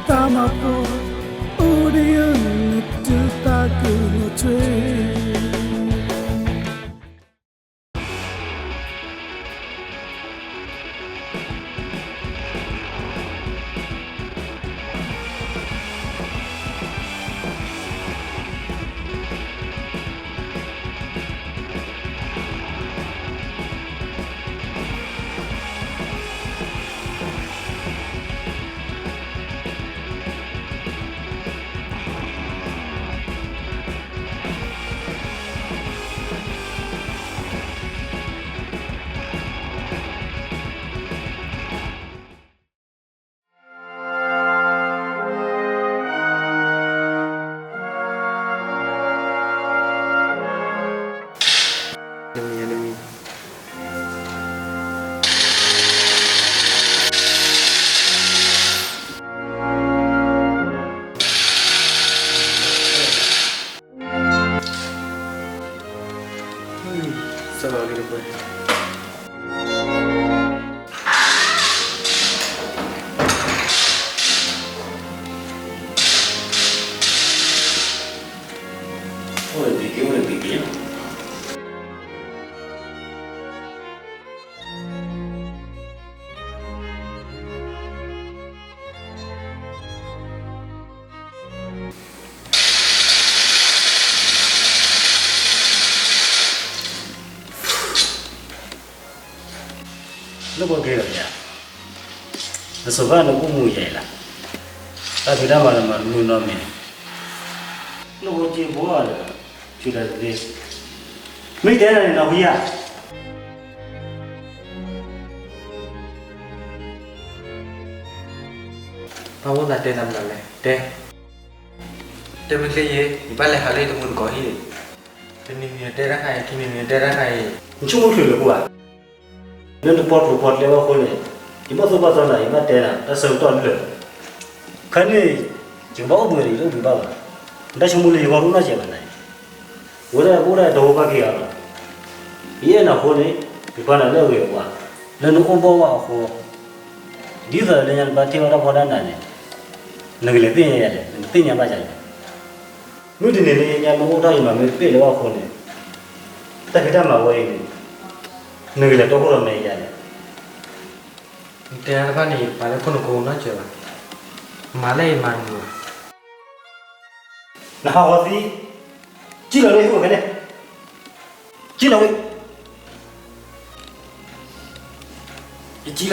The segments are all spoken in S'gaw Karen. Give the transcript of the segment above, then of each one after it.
တၢ်မၤပိာ် အိၣ်ဒံးယၤ နတုၤသးကနီၤထွဲ. လၢပှၤကဲလီၤယၤ, နစီၤပၤနအိၣ်မူယၤအံၤလီၤ, တၢ်ဖံးတၢ်မၤလၢမၤမုာ်နီတမံၤ, လၢပှၤကဲဘိအီၤဒီး ဆူတၢ်တသ့, မ့ၢ်တဲနၤန့ၣ်နီၤဖုယၤ, ပှၤမိၢ်သးတဲနၤမနုၤလဲၣ်, တဲ, တဲမ့ၢ်ကျဲယဲ, ယဘၣ်လဲၤဟးလၢယတမူတကိးဟံၣ်, တနံၤနံၤတဲတၢ်ခါအံၤ ခံနံၤနံၤတဲတၢ်ခါအံၤ, နဆိကမိၣ်ချုးလၢပှၤ လၢနပီၣ်တြူၢ်ပီၣ်ကျဲဘၣ်အဃိန့ၣ်, ယဘၣ်သိၣ်ဘၣ်သီနၤ ယဘၣ်တဲနၤ တၢ်ဆၢကတီၢ်လၢာ်, ခဲန့ၣ် ယကဘၣ်အိၣ်ဘှံးဒီး ယတအိၣ်ဘှံးဘၣ်ဘၣ်, နတၢ်ဆိကမိၣ်လၢယဂီၢ်တအိၣ်နီတစဲးဘၣ်နၤ, ဝဲဒၣ်ပအိၣ်ဒၣ်တဟိဘၣ်က့ၤအီၤလီၤ, ယအဲၣ်နၤအဃိန့ၣ်, ယပာ်နၤလၢအဂ့ၤအဝါ, လၢနအိၣ်ဘှံးဘၣ်အဃိ, ဒ်သိးလၢညါနဘၣ်ထံၣ်ဘၣ်တၢ်ဖီတၢ်နၤန့ၣ်, နကလဲၤသ့ၣ်ညါယၤလဲၣ်, နကသ့ၣ်ညါဘၣ်ယၤလဲၣ် မုၢ်တနံၤလၢညါမ့ၢ်အိၣ်ထီၣ်ယမၤမ့ၢ်တပ့ၢ်လၢၤဘၣ်အဃိန့ၣ်, တၢ်ဖံးတၢ်မၤဝဲအံၤန့ၣ်, နကလဲၤတီခိၣ်ဒီးမ့ၢ်ယၤန့ၣ်, နတဲတဖၣ်န့ၣ် ယပာ်လၢခိၣ်နကိနီတစဲးဘၣ်, မၤလၢယမၤတမုာ်ဘၣ်, နဟးဂီၤသံ, ကံၣ်လီၤလၢဟံၣ်အိၣ်ဖဲန့ၣ်, ကံၣ်လီၤဝံၤ ယကံၣ်လီၤတၢ်ဟီ, ယဆိက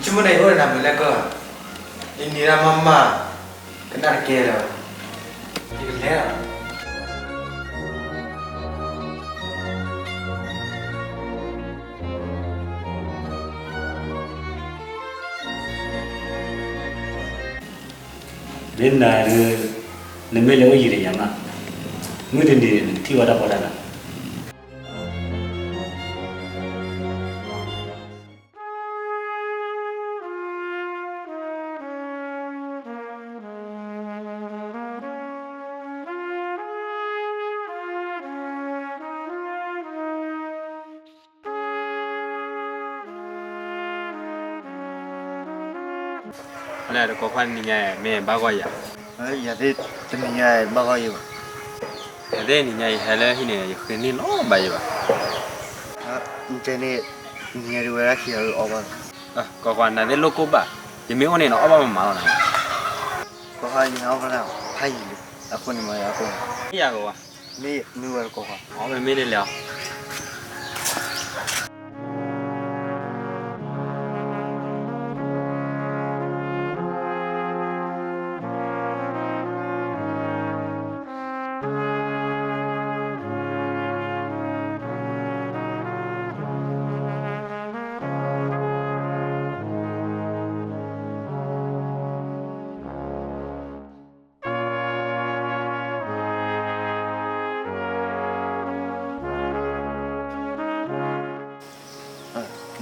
မိၣ်န့ၣ် ယအိၣ်ဒီးနၤမုာ်လၢကီၢ်, ယန့ၢ်တၢ်မးမး, ကနၣ်တကဲလၢၤဘၣ်, ယကလဲၤလီၤ. မ့ၢ်နၤဒုး, နမ့ၢ်လဲၤအိၣ်ယံၤဒီးယၤမး, မုၢ်တနံၤနကထံၣ်ဘၣ်တၢ်ဖီတၢ်နၤ လၢတကိးခွါနံၤညါ မ့ၢ်ဘၣ်ဂီၢ်ယၤ, ယၤသ့ၣ်တနံၤညါဘၣ်ဂီၢ်ယၤဘၣ်, ယၤသ့ၣ်နံၤညါယဟဲလၢဟံၣ်န့ၣ် ယဃ့န့ၢ်လီၤဘၣ်ယၤဘၣ်, နတဲန့ၣ် နံၤညါဒုးဝဲဒၣ်ခံဂၤအီၣ်ဘၣ်, ကိးခွါနၤသ့ၣ်လိၣ်ကိၢ်ဘၣ်, ယမ့ၢ်အိၣ်န့ၣ်နအီၣ်ဘၣ်မးမးလီၤနၤ, ကိးခွါနံၤညါအီၣ်ဘၣ်တၢ်ဖးယံာ်လံ, အဃိန့ၣ်မၤယၤအီၣ်ကိၢ်, မ့ၢ်ယၤကိးခွါ မ့ၢ်ဝဲကိးခွါ အီၣ်မ့ၢ်မ့ၢ်န့ၣ်လဲၣ်အီၤ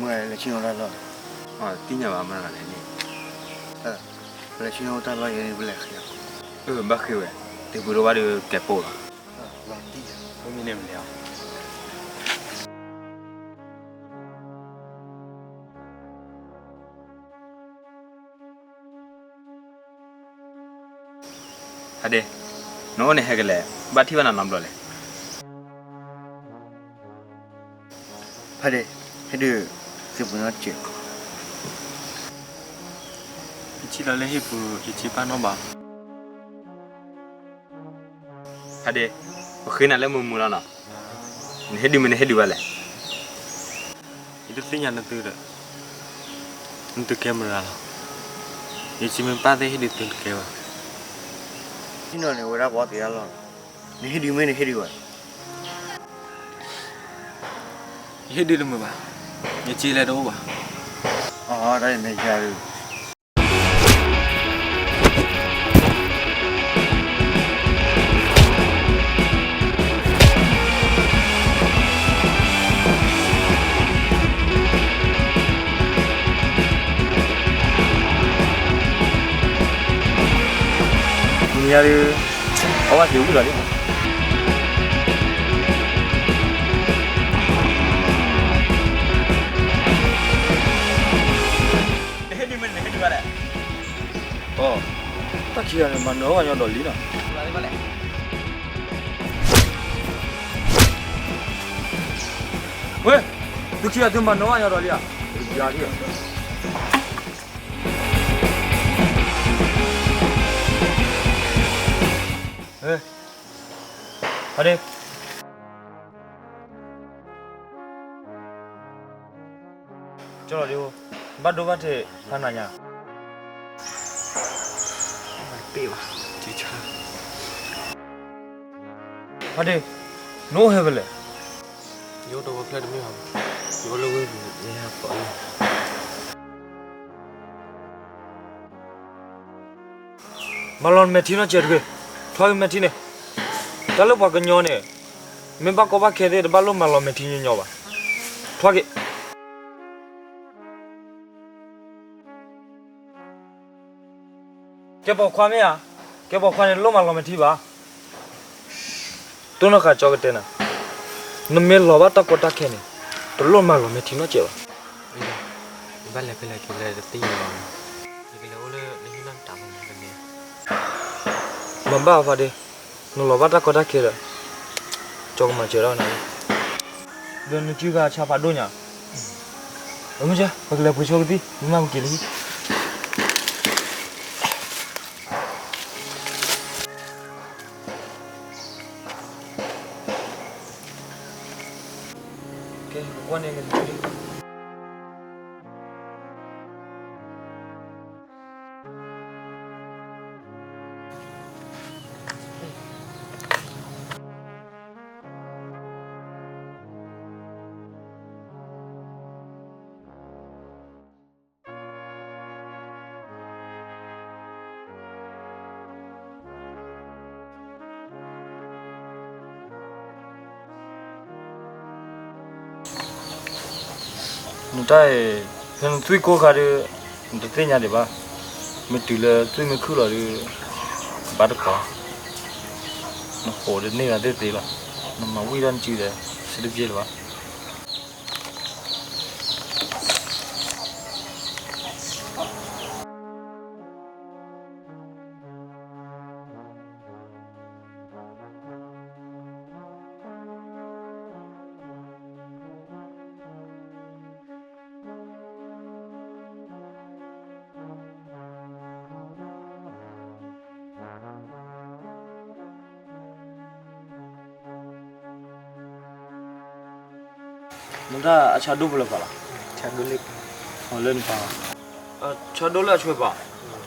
မ့ၢ်လဲၤဆ့ၣ်နီၤတၢ်လီၢ်, သ့ၣ်ညါဘၣ်မနုၤလဲၣ်န့ၣ်, ပလဲၤဆ့ၣ်နီၤတၢ်လီၢ်ယဲန့ၣ် ပလဲၤဃ့, ဘၣ်ဃ့ဝဲ, တုၤပှၤဒိၣ်ဘၣ်ဒီးကဲပိာ်လီၤ, မ့ၢ်န့ၣ်မ့ၢ်လဲၣ်အီၤ. ဖါဒ့, နအိၣ်န့ၣ်ဟဲကလဲၣ်, ဘၣ်ထံၣ်ဘၣ်နၤနီတဘျီလဲၣ်. ဖါဒ့, ဟ့ၣ်ဒုး, သုးပူၤနီတစဲး, ယထံၣ်လီၤလၢဟံၣ်ပူၤ ယထံၣ်ဘၣ်နီတဘျီ. ဖါဒ့, ပဃ့နၤလၢမုာ်မုာ်လီၤနီၤ, နဟ့ၣ်ဒုးမ့ၢ်နဟ့ၣ်ဒုးဘၣ်လဲၣ်. ယတသ့ၣ်ညါနသုဒီး, နသုကဲမတၤလီၤ. ယစံးမ့ၢ်ပၢ်သ့ၣ်ဟ့ၣ်ဒုးသုတကဲဘၣ်. ဟံၣ်နီၤန့ၣ် ဝဲဒၣ်ပှၤသ့ၣ်တၢ်လီၢ်လီၤ. နဟ့ၣ်ဒုးမ့ၢ်နဟ့ၣ်ဒုးဘၣ်. ယဟ့ၣ်ဒုးတမုာ်ဘၣ်, ယစံးလဲၤတအိၣ်ဘၣ်. အီ တၢ်အံၤမ့ၢ်ယၤဒုး မ့ၢ်ယၤဒုး အဝဲသ့ၣ်ဝံၤလီၤဒ်မး. နဟ့ၣ်ဒုးမ့ၢ်နဟ့ၣ်ဒုးဘၣ်လဲၣ်. အီ, တၢ်ခံဂၤန့ၣ် မၤနၢၤဝဲညီဒီးလံနီၤ. ဝဲ, သုခံဂၤသုမၤနၢၤဝဲညီဒီးလံဧါ. ယၤဒ်ဧါ. ဖါဒ့, ကၠီလီၤဒု, ဘၣ်ဒိဘၣ်ထံးဖးနၤညါ. ဖါဒ့, နအိၣ်ဟဲဖဲလဲၣ်. ယအိၣ်တဝီဖျၢၣ်တမ့ၢ်ဘၣ်, ယအိၣ်လၢဝ့ၢ်ပူၤ ယဟဲဃီၤလၢ မၤလီၤမဲာ်ထံနီတစဲးတဂ့ၤ, ထွါက့ၤမဲာ်ထံန့ၣ်. တၢ်လၢပှၤကညီန့ၣ် မ့ၢ်ဘၣ်ကီဘၣ်ခဲသ့ၣ် တဘၣ်လိၣ်မၤလီၤမဲာ်ထံညီညီဘၣ်. ထွါက့ၤ. ကဲပိာ်ခွါမ့ၢ်ဧါ, ကဲပိာ်ခွါန့ၣ် တလိၣ်မၤလီၤမဲာ်ထံဘၣ်. တိၢ်နီၣ်ဃာ်ကၠီကတဲနၤ, နမ့ၢ်လီၤဘၣ်တၢ်ကီတၢ်ခဲန့ၣ် တလိၣ်မၤလီၤမဲာ်ထံနီတစဲးဘၣ်. ဘၣ်လဲၤဖဲလဲၣ်ကလဲၤတသ့ၣ်ညါလီၤ. ယကလဲၤအိၣ်လၢနဟံၣ်နီၢ်တၢ်မနုၤကန့ၣ်. မၤဘၣ်အီၤဖါဒ့, နလီၤဘၣ်တၢ်ကီတၢ်ခဲဒီး ကၠီကမၤစၢၤဒၣ်နၤလီၤ. ဒီးနစုဂၤဆါဖးဒိၣ်ညါ, အမ့ၢ် ပကလဲၤပှ့ၤဆိကသံၣ် မ့ၢ်မးပက့ၤလၢဟံၣ်. ကဲ ပကွၢ်န့ၣ် နတၢ်အံၤ ဖဲနသွံၣ်ကိၢ်ခါဒီး နတသ့ၣ်ညါဒံးဘၣ်. မ့ၢ်တုၤလၢသွံၣ်မ့ၢ်ခုၣ်လီၤဒီး ဘၣ်တကိး, နဃိးဒီးန့ၢ်ဂၤသ့ၣ်သ့လီၤ. နမၤဝံၣ်ထီၣ်နစုဒီး ဆၢတပျဲလၢၤဘၣ်. မတၤအဆၣ်ဒိၣ်ဖဲလဲၣ်ပာ်လီၤ, ဆၣ်ဒိၣ်လၢအဆွဲပာ်,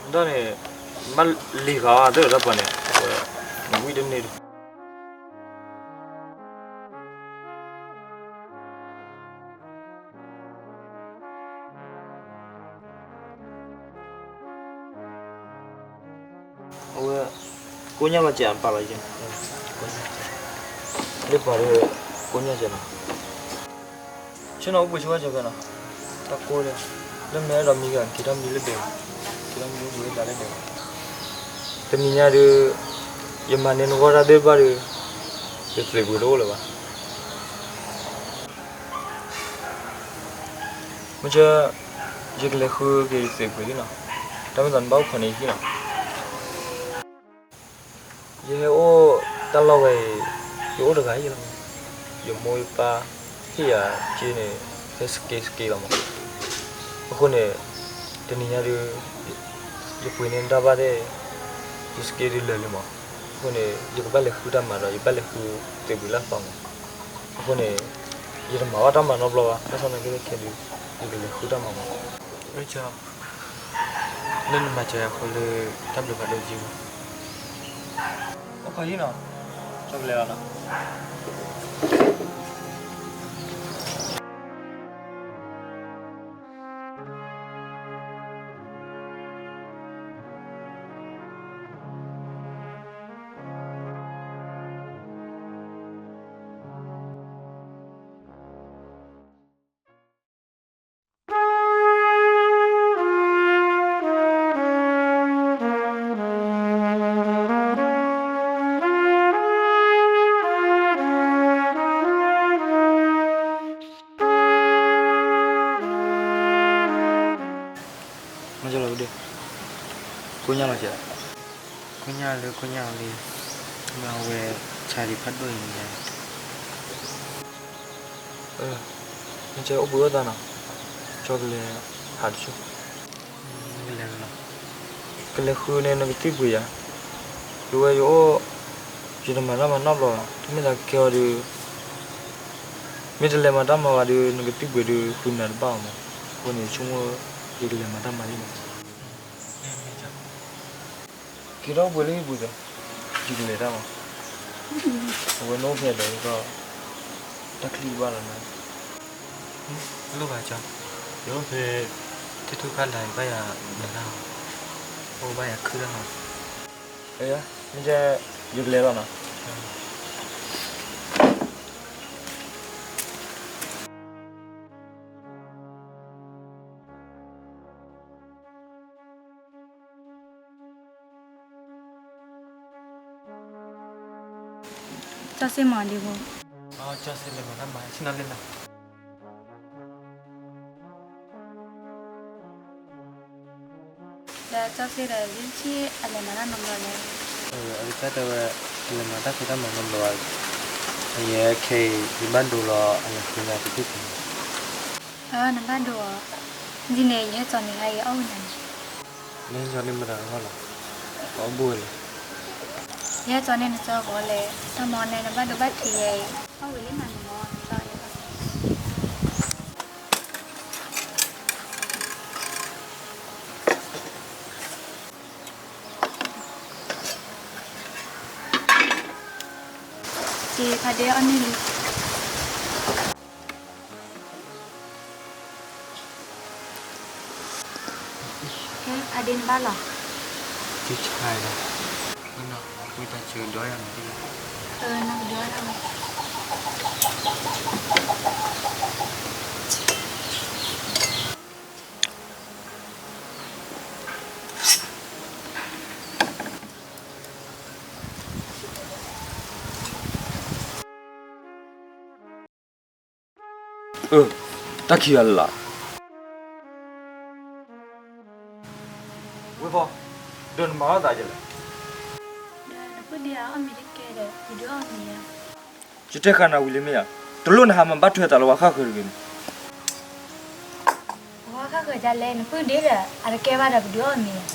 မတၤန့ၣ် ဘၣ်လံၤဃာ်အီၤသ့ၣ်ဒီးတၢ်ပှၤန့ၣ်, ဝံၣ်တန့ၢ်ဒီး အဝဲ ကိညၢ်ဘၣ်စဲးပာ်လီၤယဲ, လၢပှၤဒီး ကိညၢ်စဲးနီၤ, ဆ့ၣ်နီၤအိၣ်ဘှံးဆိဝဲစဲးဖဲနီၤ, တၢ်ကိၢ်ဒီး လၢမဲာ်အဲၣ်ဒိးမံဂၤ က့ၤထီၣ်မံလၢဒဲး, က့ၤထီၣ်မံအိၣ်ဘှံးဝဲဒၣ်လၢဒဲး, တနံၤညါဒီး ယမၤန့ၢ်နဂီၢ်တၢ်သ့ၣ်တဖၣ်ဒီး ယသုးပူၤတအိၣ်လၢၤဘၣ်. မ့ၢ်ဆၢ ယကလဲၤဃုက့ၤသုးပူၤလံနီၤ, တၢ်မ့ၢ်သးနဘၣ်အိၣ်ခိးန့ၣ်ယဟံၣ်နီၤ. ယဟဲအိၣ်တၢ်လီၢ်ဝဲအံၤ, ယအိၣ်တဂၤအံၤလီၤမး. ယမိၢ်ယပၢ်ဟ့ၣ်ယၤစ့န့ၣ် ဟဲစက့စက့လီၤမး. အဃိန့ၣ် တနံၤညါဒုး ယပှ့ၤန့ၢ်တၢ်ဘၣ်သ့ၣ်, ယစက့ဒုးလၢာ်လံမး. အဃိန့ၣ် ယကဘၣ်လဲၤဃုတၢ်မၤဒီး ယဘၣ်လဲၤဃုသ့ၣ်ဘုးလၢ်သီမး. အဃိန့ၣ် ယတမၤဘၣ်တၢ်မၤနီတဘျီဘၣ်. ဘၣ်ဆၣ်သနာ်က့ခဲဒုး ယကလဲၤဃုတၢ်မၤမး. လၢနမၤစၢၤယၤအဃိလၢ တၢ်ဘျုးဖးဒိၣ်က့မး. အိၣ်ခိးဟံၣ်နီၤ, ကၠီကလဲၤလီၤနီၤ. မ့ၢ်လီၤဒ့, ကိညၢ်လီၤကဲ, ကိညၢ်လၢကိညၢ်လံ, မ့ၢ်အဝဲဆါဒံးဖးဒိၣ်အံၤန့ၣ်, မ့ၢ်ကဲအိၣ်ဘှံးအိၣ်သါနီၤ, ကၠီကလဲၤဟးတစိၢ်, ကလဲၤဃုန့ၣ် နကသံၣ်ပှ့ၤယၤ, ယဝဲယအိၣ်, ယတမၤတၢ်မၤနီတဘျီဘၣ်, တမ့ၢ်သးကဲအီၤဒီး မ့ၢ်တလဲၤမၤတၢ်မၤဘၣ်ဒီး နကသံၣ်ပှ့ၤဒီးဃုနၤတဘၣ်အီၤမး, အဃိန့ၣ်ဆိကမိၣ် ယကလဲၤမၤတၢ်မၤလံမး, က့ၤထီၣ်ပှ့ၤလၢဟံၣ်ပူၤသ့, ယကလဲၤတၢ်မး, အဝဲနအိၣ်ဖဲဒီးကီ, တၢ်ချံဘၣ်လီၤနၤ, လိၣ်ဘၣ်ကၠီ, ယအိၣ်ဖဲ ထံထူၣ်ခါလၢ် ယဘၣ်ယၤနၤတၢ်, အိၣ်ဘၣ်ယၤခုတၢ်နီၤ, မ့ၢ်ကဲ, ယကလဲၤလီၤနီၤ. ကၠီစ့ၢ်မၤဒံးဘၣ်, ကၠီစ့ၢ်လဲၤမၤတၢ်မၤ ဆ့ၣ်နီၤလၢနၤ ဒီးကၠီစ့ၢ်ဒီး ယဆ့ၣ်အလဲၤမၤတၢ်နီတဘျီလဲၣ်, အကစၢ်တဲဝဲ လဲၤမၤတၢ်ဖံးတၢ်မၤနီတဘျီဘၣ်, အယဲခဲအံၤ ယဘၣ်ဒိလီၤ အလဲၤဃုညါတထံၣ်ဖဲန့ၣ်, နဘၣ်ဒိအီၤ, ဒ်န့ၣ် ယဟဲကၠီန့ၣ်ဂ့ၤအီၣ်ဝဲနၤန့ၣ်, မ့ၢ်ကၠီန့ၣ်မတၤဂီၢ်လီၤ, အီၣ်ဘၣ်ဝဲလဲၣ်, ယဟဲကၠီန့ၣ်နကၠီဂီၤလဲၣ်, တၢ်မၤန့ၣ် နဘၣ်ဒိဘၣ်ထံးယဲအံၤ, အီၣ်ဝဲလံမးန့ၣ်မး, က့ၤဖးဒ့အီၣ်န့ၢ်လံ, ကဲဖးဒ့နဘၣ်လီၤ, က့ၤဆါဒီး, ဝံသးစူၤဒိးယၤန့ၣ်, နကဒိးတၢ်ဝဲ တၢ်ခံဂၤလၢ်လၢ်, ဝ့ၢ်ဖီ, ဒီးနမၤအီၣ်သးဒ်လဲၣ်, ယတဲဃာ်နၤဝံၤလံမ့ၢ်ဧါ, တလိၣ်နဟးမၤဘၣ်ထွဲသးလၢပှၤဃၣ်ဃၢၤတဂ့ၤန့ၣ်, ပှၤဃၣ်ဃၢၤဒ်လဲၣ် နပုၢ်ဒ့ဒီး အတကဲဘၣ်ဒီးပဒုးအီၣ်မ့ၤ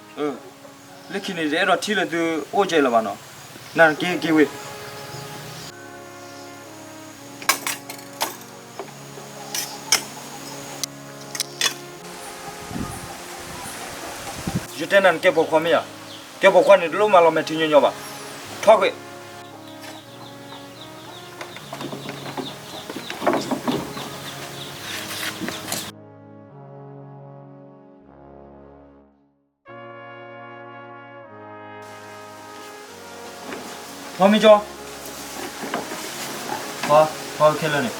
ဧါ လၢခံန့ၣ် ယအဲၣ်ဒိးထံၣ်လၢသုအိၣ်ကဲလၢၤဘၣ်နီၤ, နက့ၤက့ၤဝံၤ, ယတဲနၤနကဲပိာ်ခွါမ့ၢ်ဧါ, ကဲပိာ်ခွါန့ၣ် တလိၣ်မၤလီၤမဲာ်ထံညီညီဘၣ်, ထီၣ်ကွံာ် ဖီမ့ၢ်ကၠီ, ဖီ, ဖီခဲလၢာ်န့ၣ်,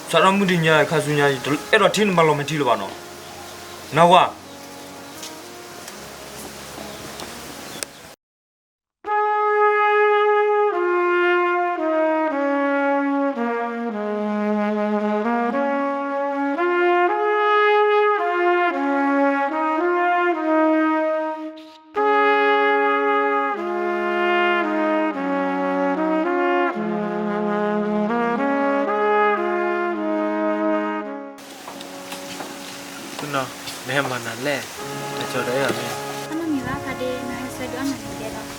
စးထီၣ်မုၢ်တနံၤညါခါဆူညါ ယတအဲၣ်ဒိးထံၣ်နမၤလီၤမဲာ်ထံလၢၤဘၣ်နီၤ, နၢ်ဟူဧါ. နဟဲမၤနၤလဲၣ်, တၢ်ကၠီဒီးအဲၣ်အီၤမ့ၢ်, တၢ်နီတမံၤဘၣ် ဖါဒ့ နဟဲဆၢဒုးအီၣ်နၤန့ၣ်ဒဲးလီၤ.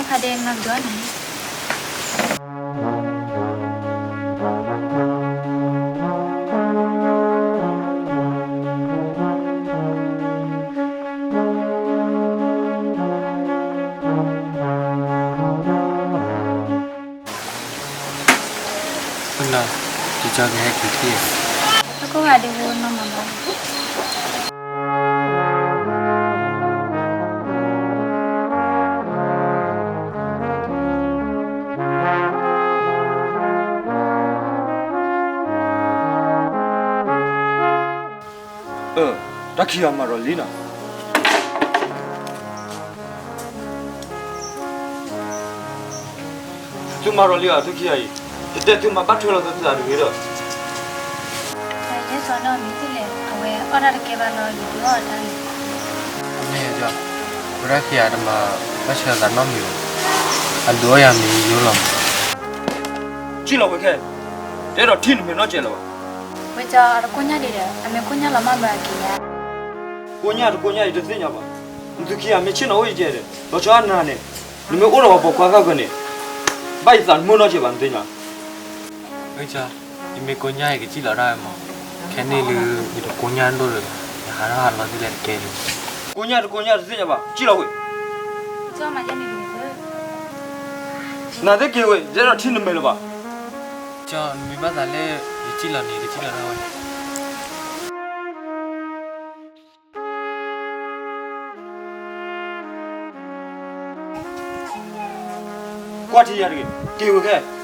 ဖါဒ့ မၤဒိးနၤန့ၣ် တၢ်ကိၢ်ဂၤဒဲးဖိနီၢ်မၤမၤ တၢ်ခံဂၤမၤဒီးလံနီၤ, သုမၤဒီးလံဧါ သုခံဂၤအံၤ, ယတဲသုမၤဘၣ်ထွဲလီၤသုသးတဂ့ၤဒီး, ယဲစီၤနီၢ်မံၤသ့ၣ်လဲၣ် အဝဲအီၣ်တၢ်တကဲဘၣ်လီၤ ယဒုးအီၣ်အတၢ်န့ၣ်, မ့ၢ်ယဲ, ဝဲဒၣ်ခံဂၤတမၤဘၣ်ထွဲလီၤသးနီတမံၤဘၣ်, အဒုးအီၣ်ယၤမံၤယိလီၤ, ကံၣ်လီၤဝဲခဲ, တအဲၣ်ဒိးထံၣ်နမဲာ်နီတစဲးလၢၤဘၣ်, ဝဲကၠီအတကိညၢ်ဒံးဒီး အမ့ၢ်ကိညၢ်လီၤမၢ်ဘၢအက့ၤညါ, ကိညၢ်တကိညၢ်ယတသ့ၣ်ညါဘၣ်, နသုခံဂၤမ့ၢ်ဆ့ၣ်နီၤအိၣ်ယကဲဒီး လီၤဆီအနၤန့ၣ်, နမ့ၢ်အိၣ်ဒီးပှၤပိာ်ခွါဃၣ်ဃၢၤန့ၣ်, ဘၣ်ယသးနမုၢ်နီတစဲးဘၣ် နသ့ၣ်ညါ ဝဲကၠီ, ယမ့ၢ်ကိညၢ်ယကစံၣ်လီၤဒၣ်ဝဲမး, ခဲန့ၣ်လၢ ယတကိညၢ်ဒိၣ်ဒီး, ယဟးထီၣ်ဟးလီၤဒ်လဲၣ်တကဲလၢၤ, ကိညၢ်တကိညၢ်တသ့ၣ်ညါဘၣ် ကံၣ်လီၤဝဲ, နၤသ့ၣ်က့ၤဝဲ ယအဲၣ်ဒိးထံၣ်နမဲာ်လၢၤဘၣ်, ကၠီ နမ့ၢ်ဘၣ်သးလၢ ယစံၣ်လီၤန့ၣ် ယကစံၣ်လီၤဒၣ်ဝဲ ကွၢ်ထံယၤတဂ့ၤ, က့ၤဝဲခဲ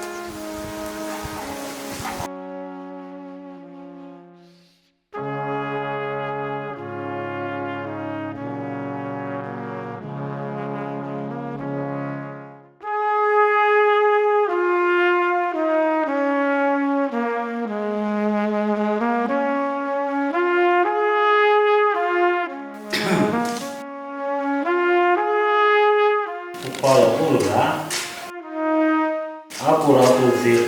ပှၤလီၤအိၣ်လၢၤဘၣ်, အါကိၢ်ဒီးအကိၢ်သ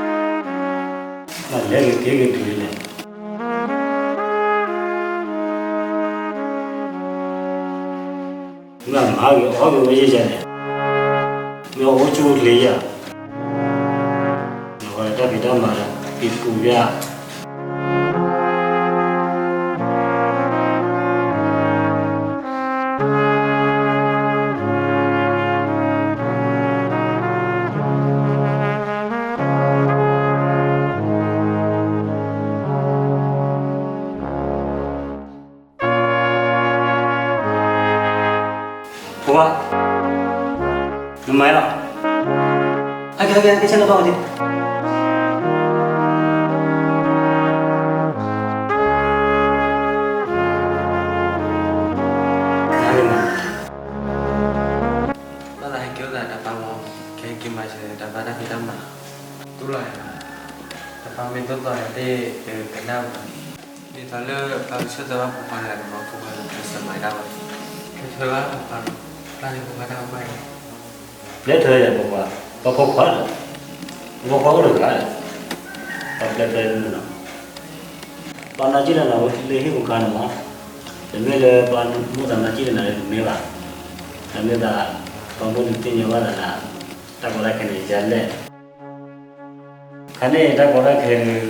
့, နလဲၤက့ၤက့ၤက့ၤတုၤလံန့ၣ် မ့ၢ်မၤဂ့ၤအီၣ်ဂ့ၤဝဲယဲၢ်ယဲၢ်န့ၣ်, မ့ၢ်အအိၣ်ဆူၣ်အိၣ်ချ့ယဲၢ်, နဝဲတၢ်ဖံးတၢ်မၤဒီး ဖံးပူၤယဲၢ် ပှၤ, နမၤလီၤ, ဟဲက့ၤ ဟဲက့ၤ ဟဲက့ၤ ဆဲးလီၤဘၣ်အီၤဒံး, ဘၣ်သးဟဲက့ၤအိၣ်သးတၢ်ပၢ်မး, ကဟဲက့ၤမၤစၢၤတၢ်ပၢ်တၢ်ဖံးတၢ်မၤ, တူၢ်လီၤယၤ, တၢ်ပၢ်မ့ၢ်သိၣ်သီယၤသ့ၣ် ကကနၣ်မး, ဒ်သိးလၢပၢ်ကဆၢထၢၣ်ဘၣ်ဖိခွါတဂၤန့ၣ်မး ဖိခွါကဆၢမၤဒၣ်ဝဲ, ကဆၢဘၣ်ဖိခွါ, ပျၢ်န့ၢ်ဖိခွါတၢ်ဖိခွါန့ၣ်, ပျဲထွဲယၤဖိခွါ, ပှၤဖိခွါဒီး, ပှၤဖိခွါအိၣ်တဂၤဒီး, ပှၤပျဲထွဲမုၢ်နီၤ ပှၤနာ်က့ၢ်လၢနၤဝဲလၢဟံၣ်ပူၤခါန့ၣ်မး, တမ့ၢ်လၢပှၤမိၣ်သးနာ်က့ၢ်လၢနၤလၢတမ့ၢ်ဘၣ်, တမ့ၢ်ဘၣ်, ပှၤမိၣ်ဒုးသ့ၣ်ညါဘၣ်သးလၢ, တၢ်ကီတၢ်ခဲန့ၣ်ယၤလဲၣ်, ခါန့ၣ်တၢ်ကီတၢ်ခဲန့ၣ်,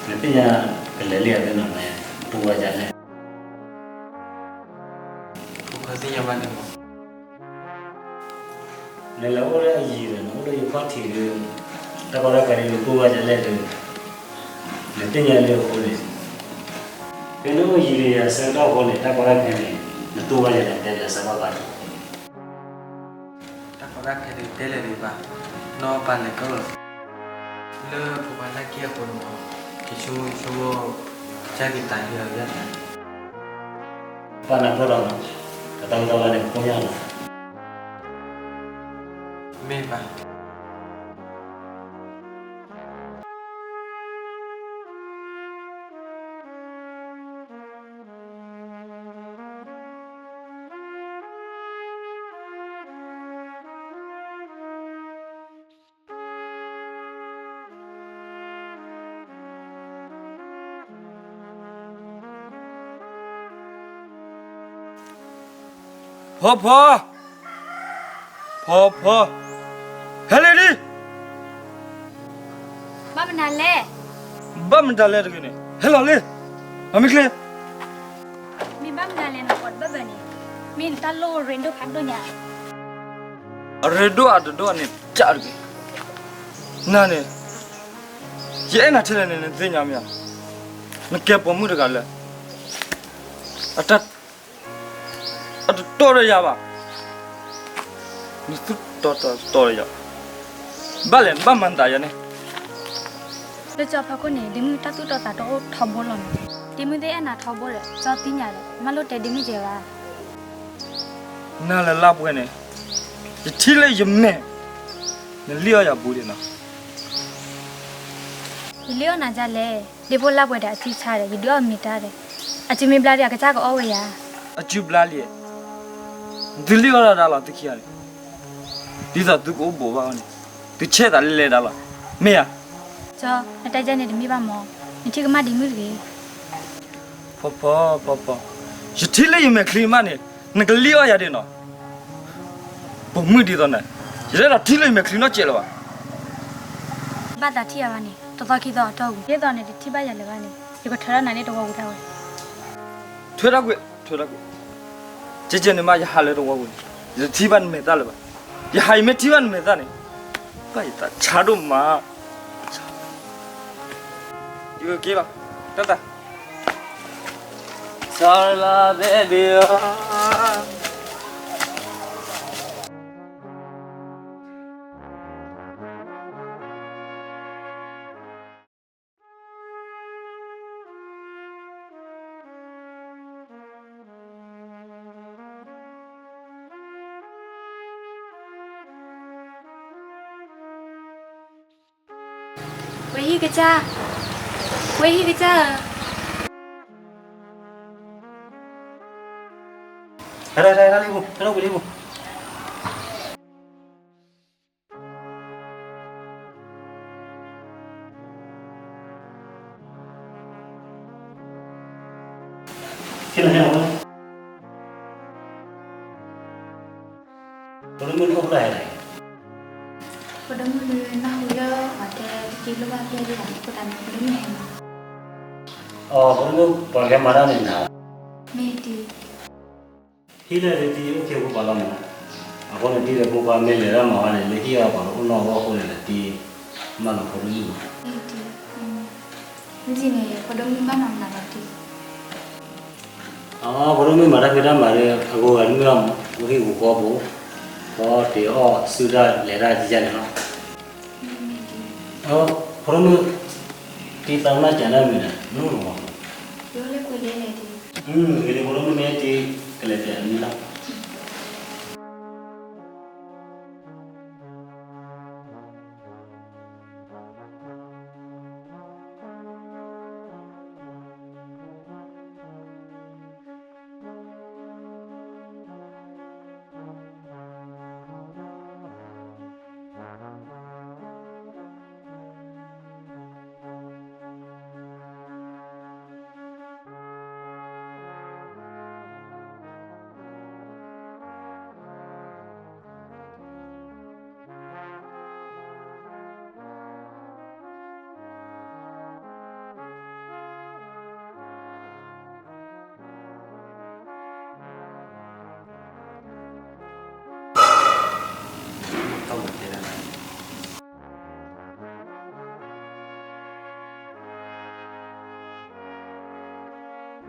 နသ့ၣ်ညါကလဲၤလံအသ့ၣ်နီၤမး, တူၢ်ဝဲယၤလဲၣ်, ဖိခွါသ့ၣ်ညါဘၣ်န့ၣ်မး, နလဲၤအိၣ်လၢအယံၤဒီး နအိၣ်လၢယခီၣ်ထံးဒီး တၢ်ကီတၢ်ခဲဒ်နတူၢ်ဘၣ်ဒ်လဲၣ်ဒီး နသ့ၣ်ညါလံအဃိန့ၣ်, ဖဲနအိၣ်ယံၤဒီးယၤဆၢကတီၢ်အဃိန့ၣ် တၢ်ကီတၢ်ခဲန့ၣ် နတူၢ်ဘၣ်ဒ်လဲၣ် တဲလဲၤစးဘၣ်ဘၣ် တၢ်ကီတၢ်ခဲဒ်တဲလဲၤဒံးဘၣ်, နီၢ်ပၢ်လဲၤကၢၢ်လီၤ, လၢဖိခွါလၢ်က့ၢ်အဃိန့ၣ်, က့ၤဆိကမိၣ်ဆိကမိၣ်, ကစၢ်က့ၤတးယံၤလီၤယၤ, ပၢ်နၢ်ပၢၢ်ဒီး, တၢ်တၢ်ဝံၤတၢ်ဝါန့ၣ် ပခိၣ်ညါလီၤ, မ့ၢ်ဘၣ် ဖီဖီ, ဖီဖီ, ဟဲလံဒံး, ဘၣ်မနုၤလဲၣ်, ဘၣ်မတၤလဲၣ်တဂ့ၤန့ၣ် ဟဲလီၤလံ, အမ့ၢ်ချ့, မ့ၢ်ဘၣ်မနုၤလဲၣ်နကိးတဘၣ်ဘၣ်န့ၣ်, မ့ၢ်နတၢ်လိၣ်ရ့ဒိၣ်ဖးဒိၣ်ညါ, အရ့ဒိၣ်အတဒိၣ်န့ၣ် ကၢ်တဂ့ၤ, နၤန့ၣ်, ယအဲၣ်နၤထဲလဲၣ်န့ၣ် နသ့ၣ်ညါမ့ၢ်ဧါ, နကဲပိာ်မုၣ်တဂၤလၢ အတ အတတီဒီးယၤဘၣ်, နသူၣ်တီတီတီဒီးယၤ, ဘၣ်လဲၣ် နဘၣ်မၤသးယၤန့ၣ်, လၢကၠီဖီခိၣ်န့ၣ် ဒ့မုၣ်တၢ်သူၣ်တီသးတီအိၣ်ထီဘိလီၤန့ၣ်, ဒ့မုၣ်သ့ၣ်အဲၣ်နၤထီဘိဒီး ကၠီသ့ၣ်ညါဒီး မၢလိၣ်တဲဒ့မုၣ်ကဲဘၣ်, နၤလၢလၢပှဲၤန့ၣ်, ယထံၣ်လၢယမဲာ်, နလံၣ်အီၣ်ယၤဘူးဒံးနီၤ ယလံၣ်အီၣ်နၤဒ်လဲၣ်, ဒ့ဖိလၢပှဲၤဒီးအစုဆါဒီး ယဒုးအီၣ်မ့ၤတၢ်ဒီး, အစုမ့ၢ်ဘျါဒီးအကစၢ်ကအီၣ်ဝဲယၤ, အစုဘျါလံ, သုလံၣ်အီၣ်ဒၣ်လီၤသုခံဂၤန့ၣ်, ဒ်သိးသုကအိၣ်ဘူးဘၣ်အီၤန့ၣ်, သုဆဲးသးလဲၤလဲၤဒၣ်လီၤ, မ့ၢ်ဧါ, ကၠီ, နတဲဒ်န့ၣ်တမ့ၢ်ဘၣ်မး, နထံၣ်ကမၣ်ဒ့မုၣ်တဂ့ၤ, ဖီဖီ, ဖီဖီ, ယထံၣ်လၢယမဲာ်ချံမးန့ၣ်, နကလံၣ်အီၣ်ယၤဒံးနီၤ ပိာ်မုၣ်ဒ်သိးန့ၣ်, ယတအဲၣ်ဒိးထံၣ်လၢယမဲာ်ချံနီတစဲးလၢၤဘၣ်, ဘၣ်သးထံၣ်ယၤဘၣ်န့ၣ် တသီခံသီအတီၢ်ပူၤ, ဒ်သိးနတထံၣ်ဘၣ်ယၤလၢၤဘၣ်န့ၣ် ယကထွဲထီၣ်နၤလၢတဝီပူၤတၢ်ဝဲ, ထွဲထီၣ်ကွံာ်, ထွဲထီၣ်ကွံာ်, ကဲကဲန့ၣ်မး ယဟးလၢတဝီပူၤန့ၣ် ယတထံၣ်ဘၣ်နမဲာ်သၣ်လၢၤဘၣ်, ယဟးယမ့ၢ်ထံၣ်ဘၣ်နမဲာ်သၣ်န့ၣ်, ဘၣ်ယသးဆါဒိၣ်မး ယကက့ၤလီၤ, တၢ်သး, စီၤလါဘဲဘ့ဧၢ ဝဲဟံၣ်ကစၢ်, ဝဲဟံၣ်ကစၢ်ဧၢ, တၢ်လံပူၤ, တၢ်လံပူၤ, ဖိဒိၣ်မုၣ်နၢ်ဟူလၢပှၤတဲတက့ၢ်လိၣ်ဘၣ်ဖျဲၣ်ဒံးဘၣ်န့ၣ် အဃိသတးန့ၣ် ဖိဒိၣ်မုၣ်ဟဲမး, အဖိဒိၣ်မုၣ်ပှၤကဟဲမၤတၢ်န့ၣ်နၤ, မ့ၢ်တံၢ် ဟံၣ်လၢဒ်တံၢ်အိၣ်ကဲဖိပှၤလီၤမး, အဃိန့ၣ် တံၢ်ဒီးဖိခွါမ့ၢ်လဲၤတၢ်မၤဝဲန့ၣ် လၢဟံၣ်အပှၤကအိၣ်နီၢ်အဂီၢ်အဃိန့ၣ်ဒီး တံၢ်မၤလီၤဖိဒိၣ်မုၣ်မး, မ့ၢ်တံၢ်, မ့ၢ်တံၢ်န့ၣ် ဖိဒိၣ်မုၣ်ဘၣ်မၤမနုၤလီၤတံၢ်, အဖိဒိၣ်မုၣ်မၤတၢ်ဖံးတၢ်မၤဒီး အဂီၤဂၤတမ့ၢ်ဘၣ်မး အိၣ်ဟံၣ်ဂူာ်ဃီပူၤ, ဃီတ့ၢ်အီၣ်စုဒၣ်လဲၤတၢ်ကကန့ၣ်လီၤ, ဖိဒိၣ်မုၣ်, တံၢ်သးမၢ်ကၠးဒၣ်မ့ၢ်န့ၣ် နအိၣ်လီၤမး, ဂ့ၤလံဖိဒိၣ်မုၣ်မ့ၢ်တံၢ်ကလဲၤပျးန့ၣ်လီၤ.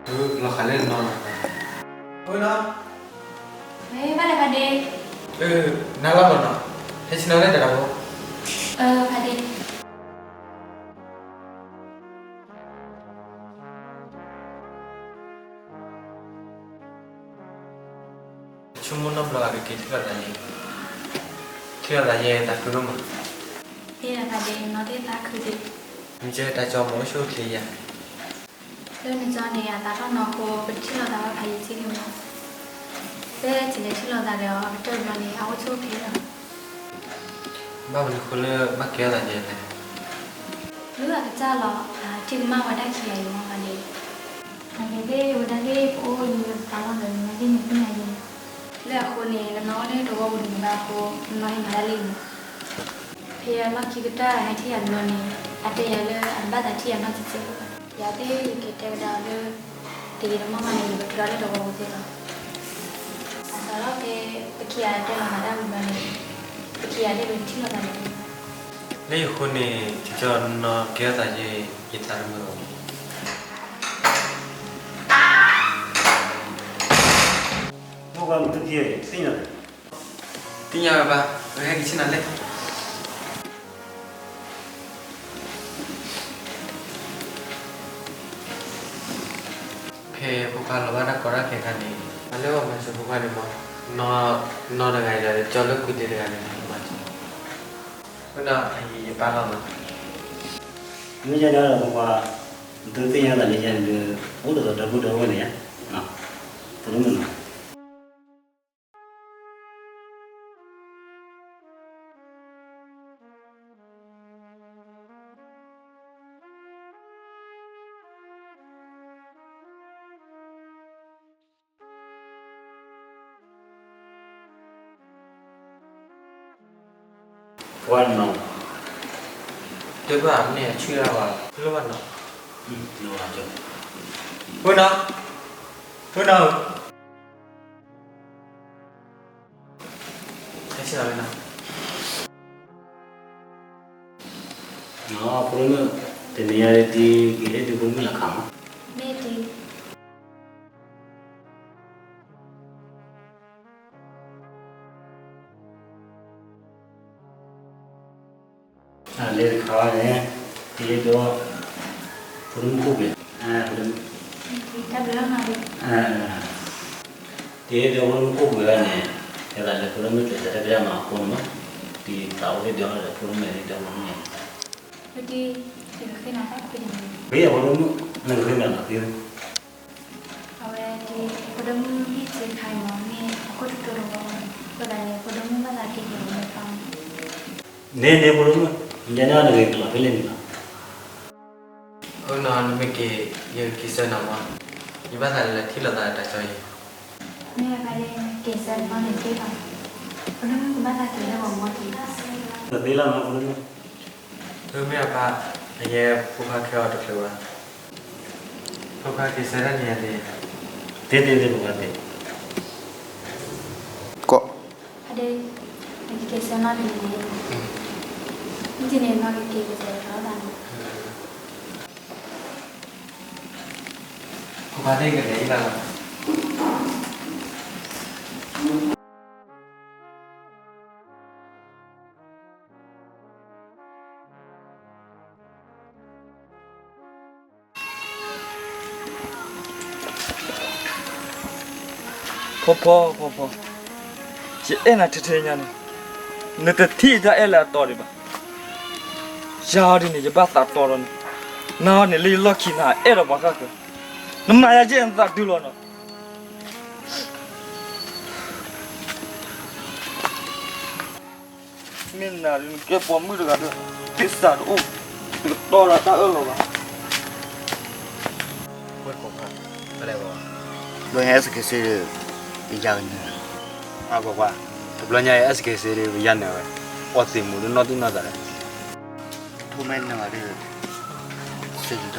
လီၤဃာ်လၢနနီၤလီၤ. ဝဲနီၤ, ဝဲဘၣ်လဲၣ်ဖါဒ့, နၤလီၤလီၤနီၤ, ဟဲဆ့ၣ်နီၤလၢတၢ်တၢ်ဖိ, ဖါဒ့. ဆိကမိၣ်နီတဘျီအကက့ၤထံၣ်လိာ်သးယဲ, ထံၣ်လိာ်သးယဲတၢ်ခုဒိၣ်မး, ဖါဒ့, နီၢ်သ့ၣ်သးခုဒ့, မ့ၢ်ကဲတၢ်ကၠီမ့ၢ်အိၣ်ဆူၣ်အိၣ်ချ့ယၤ လၢနကၠီန့ၣ် အသးထီၣ်နီၢ်အဃိ ပထံၣ်လိာ်သးဘၣ်ဖးယံာ်ထံၣ်လံမး, လၢတၢ်လဲၤထံၣ်လိာ်သးဒီးအီၤ အကတၢၢ်တဘျီန့ၣ် အအိၣ်ဆူၣ်အိၣ်ချ့လီၤ. ဘၣ်မနုၤဃိလၢဘၣ်ကဲထီၣ်သးယဲလဲၣ်. လၢအကစၢ်လီၤ, ထံၣ်ကမၣ်ဝဲဒၣ်ခံဂၤအံၤမးဖါဒ့, နကဲသ့ၣ်ဝဲဒၣ်သ့ၣ်ပအိၣ်လံသးလီၢ်လၢနမ့ၢ်သ့ၣ်န့ၣ်သ့ၣ်ညါယဲ, လၢအဃိန့ၣ် နနီၢ်အိၣ်လၢတဝီပူၤတဂ့ၤဘၣ်အဃိ နနီၢ်ဟဲမၤတၢ်လံမး. ဖဲအလီၢ်ခံကတၢၢ်ဟဲထံၣ်ယၤတဘျီန့ၣ် အတဲယၤလၢအတဘၣ်သးထံၣ်ယၤနီၢ်ကဲကဲလၢၤဘၣ်. ယၤသ့ၣ်ယကတဲကဒါအီၤလၢ တဂ့ၤတမီၢ်မးန့ၣ် ယကထုးထီၣ်လၢတဝီပူၤသ့လီၤ. အစးထီၣ်ဖဲပခံဂၤတဲလီၤမၤတၢ်ဝံၤဘျီန့ၣ် ပခံဂၤသ့ၣ်ပထံၣ်လိာ်သးန့ၣ်လီၤ. လၢယဃိန့ၣ် ကၠီနီၢ်ကဲထီၣ်သးယဲ ယသးတမုာ်ဘၣ်. သ့ၣ်ညါဝဲဘၣ်, ပဟဲက့ၤဆ့ၣ်နီၤလဲၣ်. ဖဲဖိခွါလီၤဘၣ်တၢ်ကီတၢ်ခဲအခါန့ၣ် အလၢအီၤမၤစၢၤဖိခွါန့ၣ်မး, နီၢ်တဂၤအံၤဒီးကၠီလၢကွံာ်တ့ၢ်တဂၤန့ၣ်မၤစၢၤ, အဃိဒီးအံၤယပၢ်လီၤမး. မ့ၢ်ယဲဒၣ်ဒီးဖိခွါ, သုသ့ၣ်ညါသးလၢယဲန့ၣ်ဒီး အိၣ်တသီဒီပုၢ်ဒီဝဲၢ်န့ၣ်ဧါ, ဖိဒိၣ်မုၣ်နီၤ. ဝဲနီၤ, တဘၣ်မ့ၢ်အဆံၣ်လၢၤဘၣ်, လၢဘၣ်နီၤ, ဝဲနီၤ, ဝဲနီၤ. ဖိဒိၣ်မုၣ်, တနံၤအံၤဒ် ကဟ့ၣ်ဒုးဖိဒိၣ်မုၣ်လၢခါမး, မ့ၢ်ဒ် လဲၤတခါန့ၣ် တဟ့ၣ်ဒုး ဖိဒိၣ်မုၣ်ကိၣ်ပှ့ၤ, တၢ်ဘျုးလီၤနီၤ, တဟ့ၣ်ဒုးဖိဒိၣ်မုၣ်ကိၣ်ပှ့ၤဘၣ်န့ၣ်, တဲဒၣ်လၢဖိဒိၣ်မုၣ်ကျဲးစၢးတၢ်ကယၢ်မၤအဃိန့ၣ်မး, တသးအိၣ်ဟ့ၣ်ဒုးဒီးဖိဒိၣ်မုၣ်န့ၣ် ဒုးဖိဒိၣ်မုၣ်န့ၣ်, ယကဃ့နၤတၢ်ခွဲး, ဃ့ယဖိဒိၣ်မုၣ်, နကဃ့နၤတၢ်ခွဲး, အဝဲဒ် ဖိဒိၣ်မုၣ်မ့ၢ်စ့ခါအံၤမး မ့ၢ်အခိၣ်ထူးထူးတဝီ, အဃိသတးန့ၣ် ဖိဒိၣ်မုၣ်ဘၣ်သးက့ၤက့ၤလၢမ့ၢ်ဖး န့ၣ်န့ၣ် ဖိဒိၣ်မုၣ်, ယၤန့ၣ်နဂ့ၤကလီၤဖဲလဲၣ်န့ၣ်လီၤ. အၢနီၤ နမ့ၢ်က့ၤ ယက့ၤဆၢနၤမး, ယဘၣ်သးလဲၤထံၣ်လိာ်သးတၢ်ကၠီအံၤ, မ့ၢ်အခါန့ၣ် က့ၤဆၢနၤန့ၣ်သ့လီၤ, ဖိဒိၣ်မုၣ်ကဘၣ်သးက့ၤလၢဂီၤမီၢ်တံၢ်, သ့လီၤမးဖိဒိၣ်မုၣ်, မ့ၢ်အဖါ, အယဲဖိခွါခဲအီၤတချုးဘၣ်, ဖိခွါက့ၤဆၢတၢ်န့ၣ်ယၤသ့, သ့သ့သ့ဖိခွါသ့, ကီး ဖါဒ့, နကက့ၤဆၢနီၢ်တဂ့ၤ, မုၢ်တနံၤနီၢ် ကက့ၤက့ၤက့ၤလီၤသးန့ၣ်, ဖိခွါသ့ၣ်ကလဲၤအံၤလီၤ. ဖီဖီ ဖီဖီ, ယအဲၣ်နၤထဲထဲညါန့ၣ်, နတထံၣ်တၢ်အဲၣ်လၢအတီဒံးဘၣ်. ယၤဒ်န့ၣ် ယဘၣ်သးတီဒီးနၤ, နၤန့ၣ်လၢယလီၢ်ခံနၤအဲၣ်ဒိးပှၤဃၣ်ဃၢၤ, နမၤယၤယဲၢ်နသးဒုလီၤနီၤ. မ့ၢ်နၤဒ်နကဲပိာ်မုၣ်တဂၤဒီး သစ္စာတအိၣ်, နကတီဒီးတၢ်အၢၣ်လီၤဘၣ်. ဘျီညါ S K C ဒီး ပယၤနၢၤ, အကွၢ်ကွၢ်, တဘျီညါ S K C ဒီး ပယၤနၢၤဝဲ, အီၣ်သ့ၣ်မူၤလၢနီၢ်သူၣ်နီၢ်သးလဲၣ်. ထိၣ်မဲနၢၤဒီး စ့ၢ်ကီး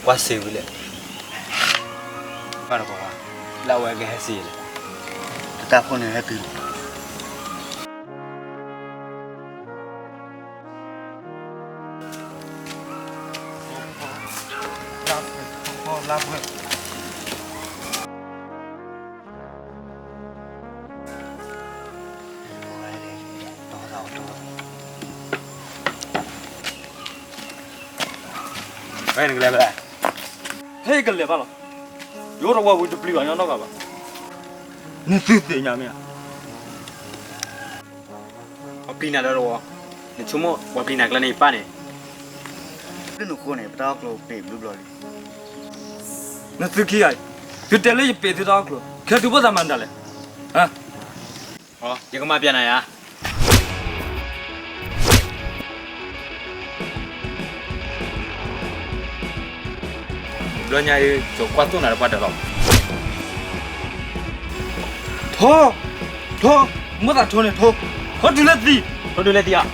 ကွၢ်စ့ဝံၤလဲၣ်, ဘၣ်တကီးဘၣ်, လၢအဝဲကဟဲစ့လဲၣ်, တတၢ်ဖိန့ၣ်ဟဲတုၤလီၤ. လါပှဲၤ ဖဲနကလဲၤဖဲလဲၣ်, ဖဲယကလဲၤဘၣ်လီၤ. ယအိၣ်တဝီပူၤတပျံၤဘၣ်ညီနီၢ်ဂၤဘၣ်. နသုသ့ၣ်ညါမ့ၢ်ဧါ. ပှၤပျံၤနၤဒီးတဝီ, နဆိကမိၣ်ပှၤပျံၤနၤကျါန့ၣ်ယပၢ်န့ၣ်, ဒ်နဃိန့ၣ် ပတၢ်အီၣ်ကျိၤပ့ၤဘျုးဘျီလံ. နသုခံဂၤအံၤ, သုတဲလၢယပ့ၤသုတၢ်အီၣ်ကျိၤ, ခဲသုဘၣ်သးမၤဒ်လဲၣ်. ယကမၤပျဲနၤယၤ. ဘျီညါအံၤ ကကွၢ်သိၣ်နၤဒီးပှၤဒၢးလီၤ. ထိ, ထိ, မ့ၢ်သးထိန့ၣ်ထိ, ထိတုၤလၢသံ, ထိတုၤလၢသံဧါ. တ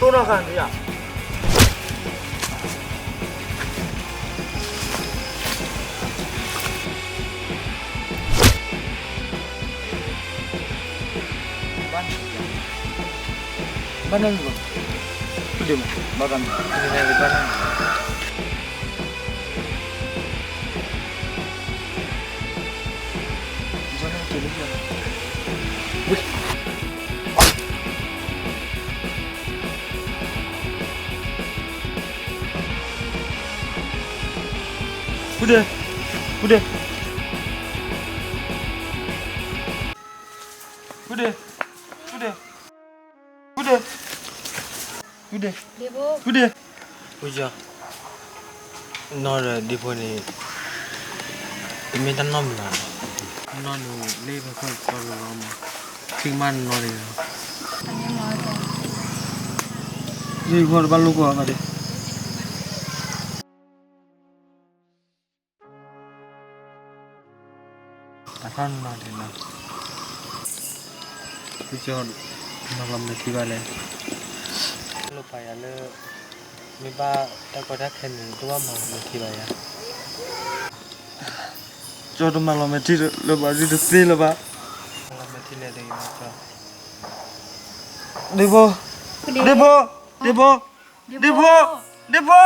ိၢ်နီၢ်ဃာ်န့ၣ်ယၤ, ဘၣ်န့ၣ်, ဘၣ်န့ၣ်, ဘၣ်န့ၣ်, ဘၣ်န့ၣ်. ဖုဒ့, ဖုဒ့, ဖုဒ့, ဖုဒ့, ဖုဒ့, ဖုဒ့, ဖုဒ့, ဖုဒ့. ဖုကၠီ, နီၢ်ဒီးဒ့ဖိန့ၣ် တမ့ၢ်တၢ်နီတမံၤဘၣ်. နီၢ်န့ၣ် လၢပှၤကီၢ်ပှၤကလီမး, ထံၣ်မးနီၢ်န့ၣ်လီၤ. ဒ့ဖိတဘၣ်လိၣ်ကွၢ်ဘၣ်ဒ့. တၢ်ခီနီၢ်ဒ့နီၤ, ဖုကၠီ မၤလီၤမဲာ်ထံဘၣ်လဲၣ်. လိၣ်ပာ်ယၤလၢ မ့ၢ်ဘၣ်တၢ်ကီတၢ်ခဲန့ၣ် တဘၣ်မၤလီၤမဲာ်ထံဘၣ်ယၤ. ကၠီတမၤလီၤမဲာ်ထံလၢၤဘၣ်, ဒ်တသ့လၢၤဘၣ်. မၤလီၤမဲာ်ထံလဲၣ်တဂ့ၤမးကၠီ. ဒ့ဖိ, ဒ့ဖိ, ဒ့ဖိ, ဒ့ဖိ, ဒ့ဖိ.